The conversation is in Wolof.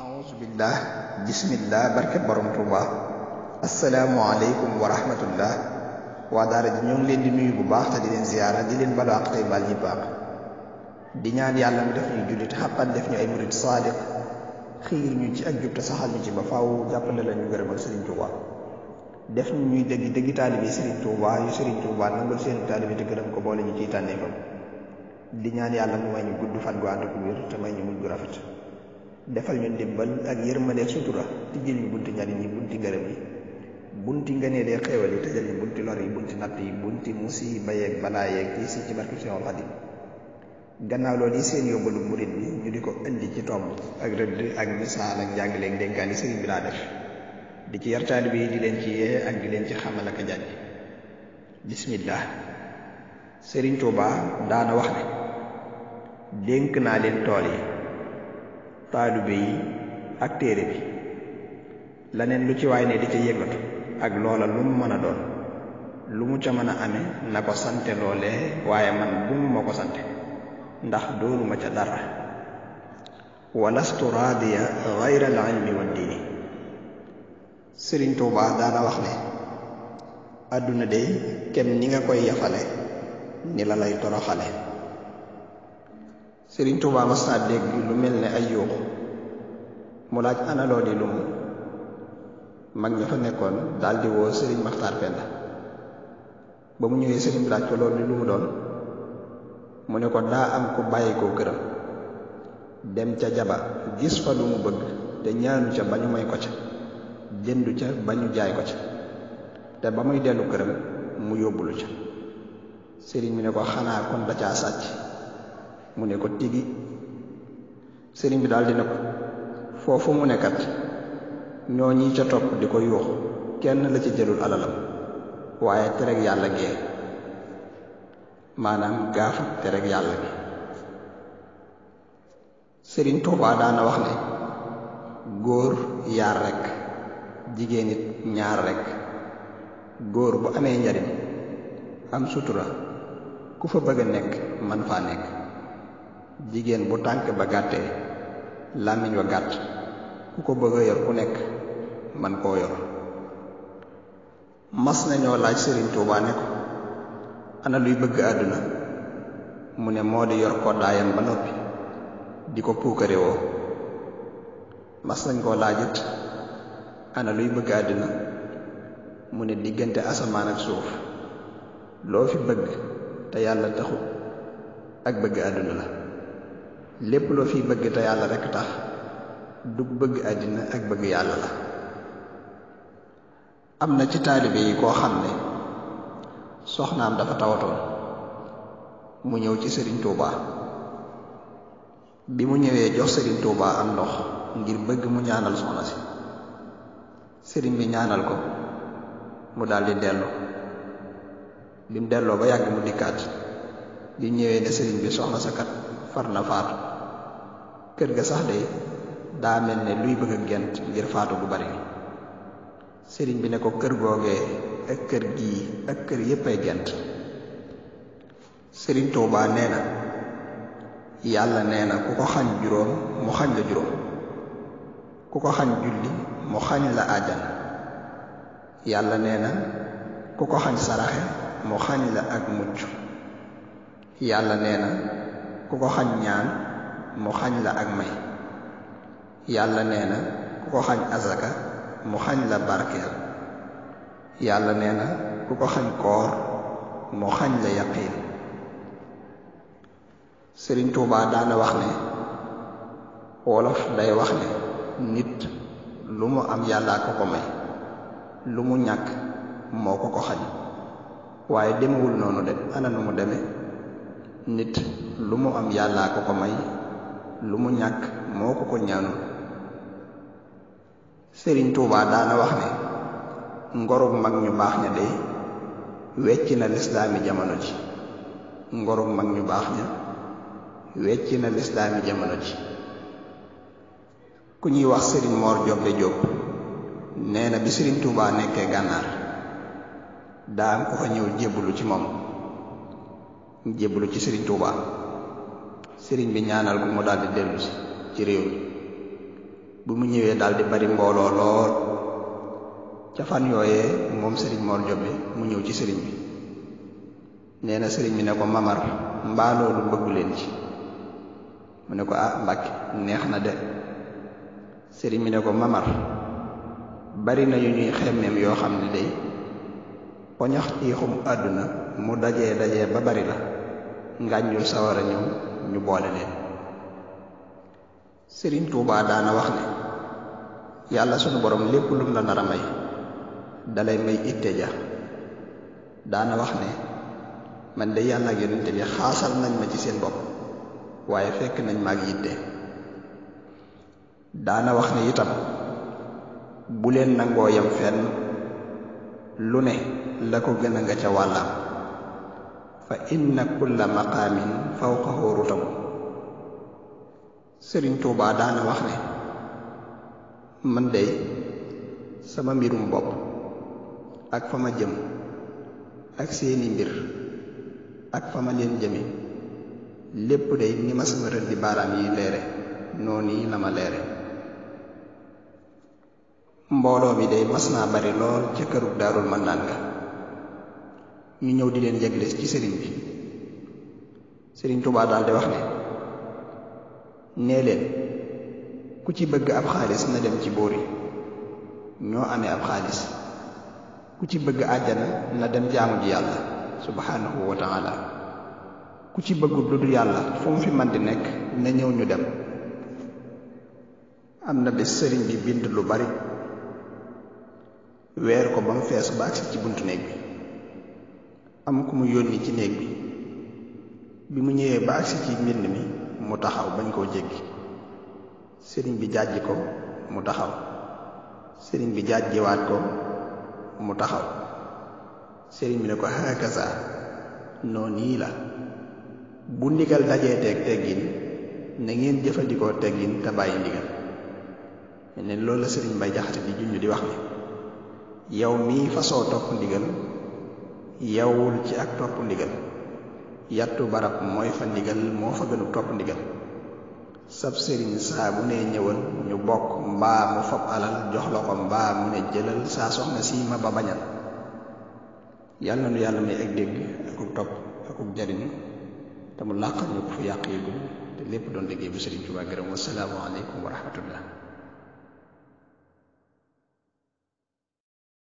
billah bismillah barke borom Tuuba asalaamualeykum wa rahmatullah waa daara ji ñoo ngi leen di nuyu bu baax te di leen ziyaara di leen balu ak tey bal ñi baax di ñaan yàlla mu def ñu jullit xaqan def ñu ay murid saadiq xiir ñu ci ak jub te saxal ñu ci ba faaw jàppale la ñu gërëmal Serigne Touba def ñu ñuy dëggi taalibi Serigne Touba yu Serigne Touba nangul seen taalibi te gërëm ko boole ñu ciy tànneefam di ñaan yàlla mu may ñu gudd fan gu ànd ak wér te may ñu mujj gu rafet defal ñu ndimbal ak yërmande ak sutura tijjil ñu bunti njariñ yi bunti ngërëm yi bunti ngëneelee xéewal yi tëjal ñu bunti lor yi bunti natt yi bunti musiba yeeg balaa yeeg yi si ci barke Seexul Xadiim gannaaw loolu yi seen yóbbalu murit bi ñu di ko indi ci tomb ak rëdd ak misaal ak jàngaleeg dénkaan yi sëriñ bi laa def di ci yar taalibe yi di leen ci yee ak di leen ci xamal ak a jàjj bismillah Sëriñ Tuuba daana wax ne dénk naa leen tool yi taalibe yi ak téere bi laneen lu ci waay ne di ca yëngatu ak loola lu mu mën a doon lu mu ca mën a amee na ko sante loolee waaye man bu mu ma ko sante ndax doonuma ca dara walastu raadiya gayra al ilmi wa diini Sëriñ Tuuba daana wax ne àdduna de kem ni nga koy yafale ni la lay toroxale Sëriñ Tuuba mas naa dégg lu mel ne ay yuuxu mu laaj ana loo di lu mu mag ña fa nekkoon daldi woo Sëriñ Maxtaar Penda ba mu ñëwee sëriñ bi laaj ko loolu di lu mu doon mu ne ko daa am ku bàyyi koo këram dem ca jaba gis fa lu mu bëgg te ñaanu ca ba ñu may ko ca jëndu ca ba ñu jaay ko ca te ba muy dellu këram mu yóbbulu ca sëriñ bi ne ko xanaa kon da caa sàcc mu ne ko tigi sëriñ bi daldi ne ko foofu mu nekkat ñoo ñi ca topp di ko yuuxu kenn la ci jëlul alalam waaye tereg yàlla gee maanaam gaafa tereg yàlla gi Sëriñ Tuuba daana wax ne góor yaar rekk jigéen it ñaar rekk góor bu amee njariñ am sutura ku fa bëgg a nekk man faa nekk jigéen bu tànk ba gàttee làmmiñ wa gàtt ku ko bëgg a yor ku nekk man koo yor mas nañoo laaj Sëriñ Tuuba ne ko ana luy bëgg àdduna mu ne moo di yor koddaayam ba noppi di ko puukare woo mas nañ koo laajit ana luy bëgg àdduna mu ne diggante asamaan ak suuf loo fi bëgg te yàlla taxut ak bëgg àdduna la lépp loo fi bëgg te yàlla rekk tax du bëgg àddina ak bëgg yàlla la am na ci taalibe yi koo xam ne soxnaam dafa tawatoon mu ñëw ci Sëriñ Tuuba bi mu ñëwee jox Sëriñ Tuuba am ndox ngir bëgg mu ñaanal soxna si sëriñ bi ñaanal ko mu daldi dellu bi mu delloo ba yàgg mu dikkaat bi ñëwee ne sëriñ bi soxna sa kat far na faatu kër ga sax de daa mel ne luy bëgg a gent ngir faatu bu bari sëriñ bi ne ko kër googee ak kër gii ak kër yépp ay gent Sëriñ Tuuba nee na yàlla nee na ku ko xañ juróom mu xañ la juróom ku ko xañ julli mu xañ la àjjana yàlla nee na ku ko xañ saraxe mu xañ la ak mucc yàlla nee na ku ko xañ ñaan mu xañ la ak may yàlla nee na ku ko xañ azaka mu xañ la barkeel yàlla nee na ku ko xañ koor mu xañ la yaqiin Sëriñ Tuuba daana wax ne wolof day wax ne nit lu mu am yàllaa ko ko may lu mu ñàkk moo ko ko xañ waaye demewul noonu de ana nu mu deme nit lu mu am yàllaa ko ko may lu mu ñàkk moo ko ko ñaanul Sëriñ Tuuba daana wax ne ngorug mag ñu baax ña de wecc na lislaami jamono ji ngorug mag ñu baax ña wecc na lislaami jamono ji ku ñuy wax Sëriñ Moor Jobbe Jóob nee na bi Sëriñ Tuuba nekkee gànnaar daa am ko fa ñëw jébbalu ci moom jébbalu ci Sëriñ Tuuba sëriñ bi ñaanal ko mu daldi dellu si ci réew mi bu mu ñëwee daal di bari mbooloo lool. ca fan yooyee moom sëriñ Mor Jobbe mu ñëw ci sëriñ bi nee na sëriñ bi ne ko mamar mbaa loolu bëggu leen ci mu ne ko Mbàkke neex na de. sëriñ bi ne ko mamar bari na yu ñuy xemmeem yoo xam ne day poñax xiixum àdduna mu dajee ba bari la ngàññul sawara ñëw ñu boole leen. sëriñ Tuubaa daana wax ne yàlla sunu borom lépp lum la nar a may dalay may itte ja. daana wax ne man de yàlla ak yonente bi xaasal nañ ma ci seen bopp waaye fekk nañ ma ak yitte. daana wax ne itam bu leen nangoo yam fenn lu ne la ko gën a nga ca wàllam fa inna kulla maqaamin fawqahu rutab. sëriñ Tuubaa daana wax ne man dey sama mbirum bopp ak fa ma jëm ak seeni mbir ak fa ma leen jëme lépp day ni ma sama rëddi baaraam yi leere noonu yi la ma leere. mbooloo mi day mas naa bari lool ca kërug Daarul Mannaan nga ñu ñëw di leen yëgle ci sëriñ bi. sëriñ Tuubaa daal di wax ne nee leen ku ci bëgg ab xaalis na dem ci buur yi ñoo amee ab xaalis, ku ci bëgg àjjana na dem jaamu ji yàlla subhanahu wa taala, ku ci bëggul lu dul yàlla fu mu fi man di nekk na ñëw ñu dem. am na bés sëriñ bi bind lu bari weer ko ba mu fees ba agsi ci buntu néeg bi. am ku mu yónni ci néeg bi mu ñëwee ba agsi ci mbind mi mu taxaw bañ koo jéggi. sëriñ bi jàjji ko mu taxaw, sëriñ bi jàjjiwaat ko mu taxaw. sëriñ bi ne ko hakaza noonu nii la, bu ndigal dajee teggin na ngeen jëfandikoo teggin te bàyyi ndigal. ne loolu la sëriñ Mbay Jaxate di junj di wax ne yow mii fasoo topp ndigal yawul ci ak topp ndigal, yattu barab mooy fa ndigal moo fa gënu topp ndigal. sab sëriñ saa bu ne ñëwal ñu bokk, mbaa mu fab alal jox la ko, mbaa mu ne jëlal saa soxna si ma ba bañal. yàlla nu yàlla may ak dégg akuk topp akuk jariñu te mu làqal ñu ko fu yàq yëgul te lépp doon liggéey bu sëriñ Tuubaa gërëm. Wassalaamu aleykum wa rahmatullah.